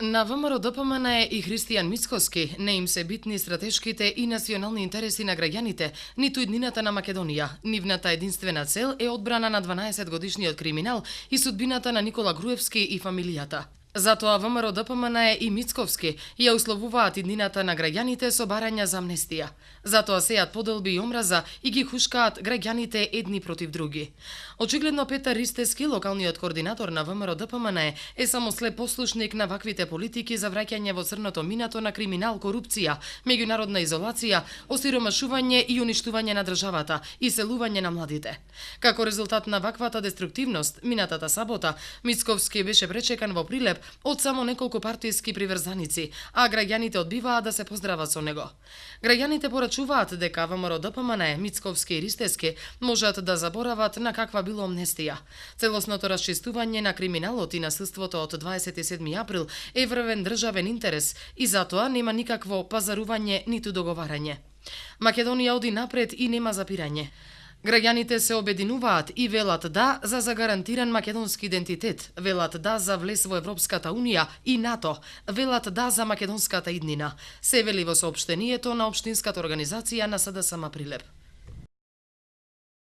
На ВМРО ДПМН и Христијан Мицкоски не им се битни стратешките и национални интереси на граѓаните, ниту иднината на Македонија. Нивната единствена цел е одбрана на 12-годишниот криминал и судбината на Никола Груевски и фамилијата. Затоа ВМРО ДПМН и Мицковски ја условуваат иднината на граѓаните со барања за амнестија. Затоа сејат поделби и омраза и ги хушкаат граѓаните едни против други. Очигледно Петар Ристески, локалниот координатор на ВМРО ДПМН, е само слеп послушник на ваквите политики за враќање во црното минато на криминал, корупција, меѓународна изолација, осиромашување и уништување на државата и селување на младите. Како резултат на ваквата деструктивност, минатата сабота, Мицковски беше пречекан во Прилеп од само неколку партиски приврзаници, а граѓаните одбиваат да се поздрават со него. Граѓаните порачуваат дека ВМРО ДПМН, Мицковски и Ристески можат да заборават на каква било амнестија. Целосното расчистување на криминалот и насилството од 27 април е врвен државен интерес и затоа нема никакво пазарување ниту договарање. Македонија оди напред и нема запирање. Граѓаните се обединуваат и велат да за загарантиран македонски идентитет, велат да за влез во Европската Унија и НАТО, велат да за македонската иднина. Се вели во соопштението на Општинската организација на СДСМ Прилеп.